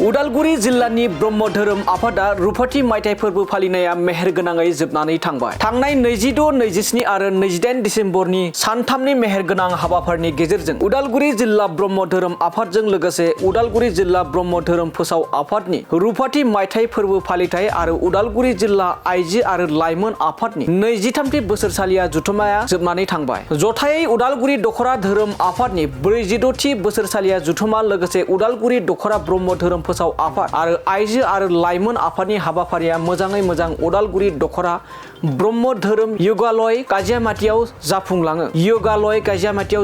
उदालगुरि जिल्लानि ब्रह्म धोरोम आफादा रुफाथि मायथाइ फोरबो फालिनाया मेहेरगोनाङै जोबनानै थांबाय। थांनाय 26, 27 आरो 28 दिसेम्बरनि सानथामनि मेहेरगोनां हाबाफारिनि गेजेरजों उदालगुरि जिल्ला ब्रह्म धोरोम आफादजों लोगोसे उदालगुरि जिल्ला ब्रह्म धोरोम फोसाव आफादनि रुफाथि मायथाइ फोरबो फालिथाय आरो उदालगुरि जिल्ला आइजो आरो लाइमोन आफादनि 23थि बोसोरसालिया जथुम्माया जोबनानै थांबाय। जथायै उदालगुरि दखरा धोरोम आफादनि 46थि बोसोरसालिया जथुम्मा लोगोसे उदालगुरि दखरा ब्रह्म धोरोम फोसाव आफाद आरो आइजो आरो लाइमोन आफादनि हाबाफारिया मोजाङै मोजां उदालगुरि दखरा ब्रह्म धोरोम यगालय गाजियामाटियाव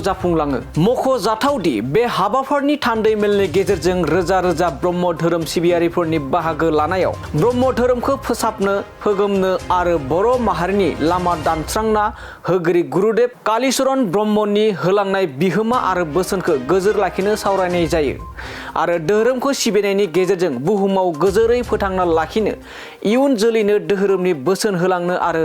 जाफुंलाङो। मख'जाथावदि बे हाबाफारिनि थान्दै मेलनि गेजेरजों रोजा रोजा ब्रह्म धोरोम सिबियारिफोरनि बाहागो लानायाव ब्रह्म धोरोमखौ फोसाबनो फोगोमनो आरो बर' माहारिनि लामा दानस्रांना होगिरि गुरुदेव कालीचरण ब्रह्मनि होलांनाय बिहोमा आरो बोसोनखौ गोजोर लाखिनो सावरायनाय जायो आरो धोरोमखौ सिबिनायनि गेजेरजों बुहुमाव गोजोरै फोथांना लाखिनो इयुन जोलैनो धोरोमनि बोसोन होलांनो आरो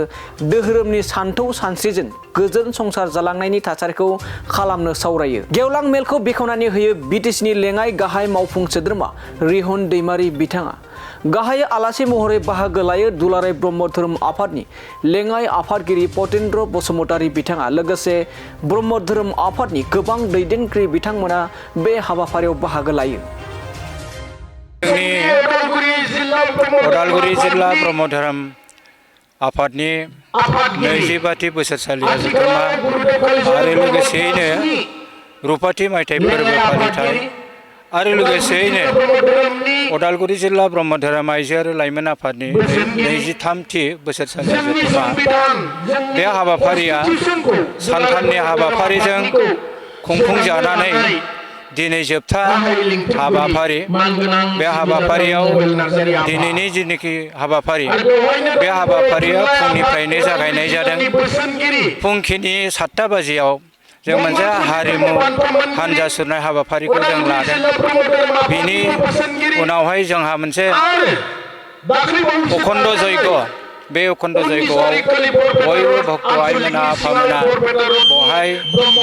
धोरोमनि सानथौ सानस्रिजों गोजोन संसार जालांनायनि थासारिखौ खालामनो सावरायो। गेवलां मेलखौ बेखेवनानै होयो बिटिसिनि लेङाइ गाहाय मावफुं सोद्रोमा रिहन दैमारि बिथाङा। गाहाय आलासि महरै बाहागो लायो दुलाराय ब्रह्म धोरोम आफादनि लेङाइ आफादगिरि पतेन्द्र बसुमतारी बिथाङा लोगोसे ब्रह्म धोरोम आफादनि गोबां दैदेनगिरि बिथांमोना बे हाबाफारियाव बाहागो लायो। उदालगुरि जिल्ला ब्रह्म धोरोम आफादनि 25थि बोसोरसालिया जथुम्मा आरो लोगोसेयैनो रुफाथि मायथाइ फोरबो फालिथाय आरो लोगोसेयैनो उदालगुरि जिल्ला ब्रह्म धोरोम आइजो आरो लाइमोन आफादनि 23थि बोसोरसालिया जथुम्मा बे हाबाफारिया सानथामनि हाबाफारिजों खुंफुंजानानै दिनै जोबथा हाबाफारि। बे हाबाफारियाव दिनैनि जिनोखि हाबाफारि बे हाबाफारिया फुंनिफ्रायनो जागायनाय जादों। फुंखिनि 7टा बाजियाव जों मोनसे हारिमु हानजा सुरनाय हाबाफारिखौ जों लादों। बिनि उनावहाय जोंहा मोनसे अखण्ड जयग बे अखण्ड जयगआव बयबो भक्त आइमोना आफामोना बहाय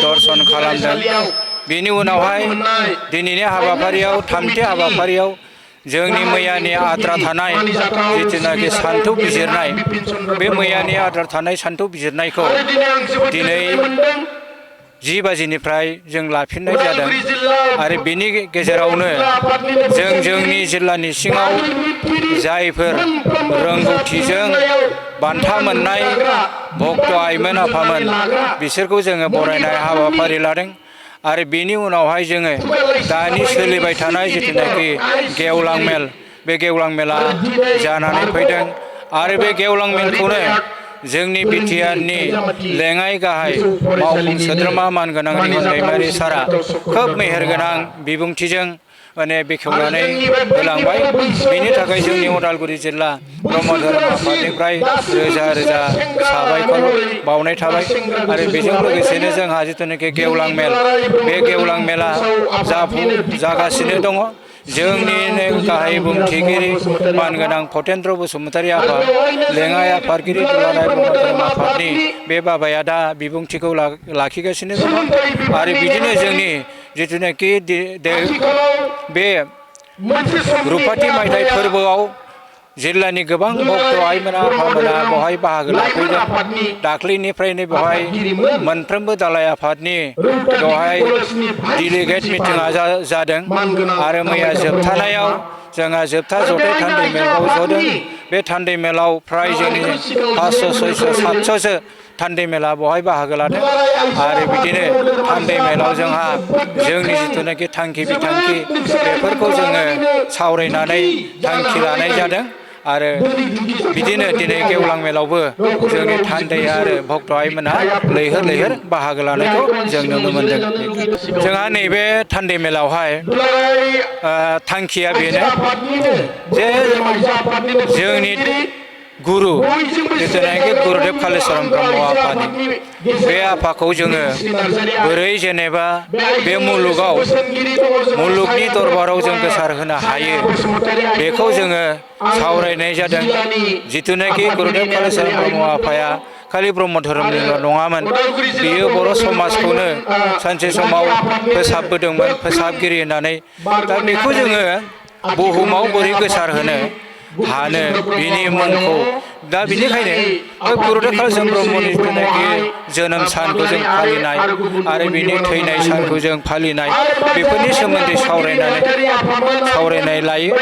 दर्शन खालामदों। बेनि उनावहाय दिनैनि हाबाफारियाव 3थि हाबाफारियाव जोंनि मैयानि आद्रा थानाय जिथुनाखि सान्थौ बिजिरनाय बे मैयानि आद्रा थानाय सान्थौ बिजिरनायखौ दिनै 10 बाजिनिफ्राय जों लाफिननाय जादों आरो बेनि गेजेरावनो जों जोंनि जिल्लानि सिङाव जायफोर रोंगौथिजों बान्था मोननाय भक्त आइमोन आफामोन बिसोरखौ जोङो बरायनाय हाबाफारि लादों आरो बेनि उनावहाय जोङो दानि सोलिबाय थानाय जिथुनाखि गेवलां मेल बे गेवलां मेला जानानै फैदों आरो बे गेवलां मेलखौनो जोंनि बिटिआरनि लेङाइ गाहाय मावफुं सोद्रोमा मानगोनां रिहन दैमारि सारा खोब मेहेरगोनां बिबुंथिजों बेखेवनानै होलांबाय। बेनि थाखाय जोंनि उदालगुरि जिल्ला ब्रह्म धोरोम आफादनिफ्राय रोजा रोजा साबायखर बावनाय थाबाय आरो बेजों लोगोसेनो जोंहा जिथुनाखि गेवलां मेल बे गेवलां मेला जागासिनो दङ। जोंनिनो गाहाय बुंथिगिरि मानगोनां पतेन्द्र बसुमतारी आफा लेङाइ आफादगिरि दुलाराय ब्रह्म धोरोम आफादनि बे बाबाया दा बिबुंथिखौ लाखिगासिनो दङ आरो बिदिनो जोंनि जिथुनाखि बे रुफाथि मायथाइ फोरबोआव जिल्लानि गोबां भक्त आइमोना आफामोना बेवहाय बाहागो लाफैदों। दाख्लैनिफ्रायनो बेवहाय मोनफ्रोमबो दालाय आफादनि बेवहाय डेलिगेट मिटिङा जादों आरो मैया जोबथानायाव जोंहा जोबथा जथाय थान्दै मेलाव जदों। बे थान्दै मेलाव फ्राय जोंनि 500, 600, 700सो थान्दै मेला बेवहाय बाहागो लादों आरो बिदिनो थान्दै मेलाव जोंहा जोंनि जिथुनाखि थांखि बिथांखि बेफोरखौ जोङो सावरायनानै थांखि लानाय जादों आरो बिदिनो दिनै गेवलां मेलावबो जोंनि थान्दै आरो भक्त आइमोनहा लैहोर लैहोर बाहागो लानायखौ जों नुनो मोन्दों। जोंहा नैबे थान्दै मेलावहाय थांखिया बेनो जे जोंनि गुरु जिथुनाखि गुरुदेव कालीचरण ब्रह्म आफानि बे आफाखौ जोङो बोरै जेनेबा बे मुलुगनि दरबाराव जों गोसार होनो हायो बेखौ जोङो सावरायनाय जादों। जिथुनाखि गुरुदेव कालीचरण ब्रह्म आफाया खालि ब्रह्म धोरोमनिल' नङामोन, बियो बर' समाजखौनो सानसे समाव फोसाबबोदोंमोन, फोसाबगिरि होननानै। दा बेखौ जोङो बुहुमाव बोरै गोसार होनो हानो बिनि मुंखौ दा बिनिखायनो गुरुदेव कालिचरण ब्रह्मनि जिथुनाखि जोनोम सानखौ जों फालिनाय आरो बिनि थैनाय सानखौ जों फालिनाय बेफोरनि सोमोन्दै सावरायनाय लायो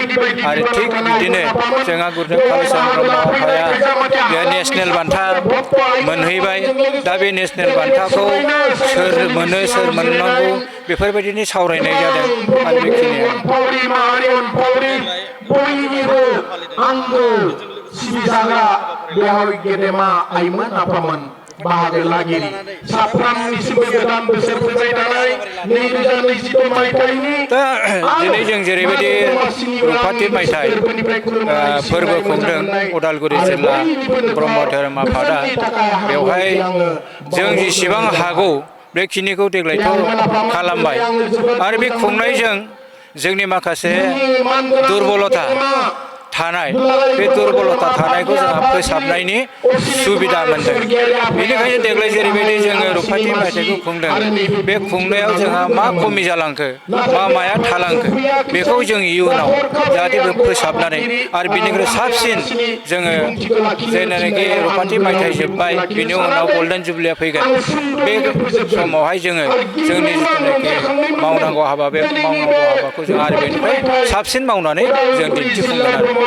आरो थिग बिदिनो जोंहा गुरुदेव कालिचरण ब्रह्म आफाया बे नेसनेल बान्था मोनहैबाय दा बे नेसनेल बान्थाखौ सोर मोनो सोर मोननांगौ बेफोरबायदिनि सावरायनाय जादों आरो बयनिबो आंगो सिबिजाग्रा बेवहाय गेदेमा आइमोन आफामोन बाहागो लागिरि साफ्रोमनिसिमबो गोदान बोसोर फैबाय थानाय 2022 मायथाइनि दिनै जों जेरैबायदि रुफाथि मायथाइ फोरबो खुंदों उदालगुरि जिल्ला ब्रह्म धोरोम आफादा बेवहाय जों जेसेबां हागौ बेखिनिखौ देग्लायथ' खालामबाय आरो बे खुंनायजों जोंनि माखासे दुरबलता थानाय बे दुरबलता थानायखौ जोंहा फोसाबनायनि सुबिदा मोनदों बेनिखायनो देग्लाय जेरैबायदि जोङो रुफाथि मायथाइखौ खुंदों बे खुंनायाव जोंहा मा खमि जालांखो माया थालांखो बेखौ जों इयुनाव जाहाथे फोसाबनानै आरो बिनिख्रुइ साबसिन जोङो जेनाखि रुफाथि मायथाइ जोब्बाय बिनि उनाव गल्डेन जुबलिया फैगोन बे समावहाय जोङो जोंनि जिथुनाखि मावनांगौ हाबा बे मावनांगौ हाबाखौ जों आरो बेनिफ्राय साबसिन मावनानै जों दिन्थिफुंगोन आरो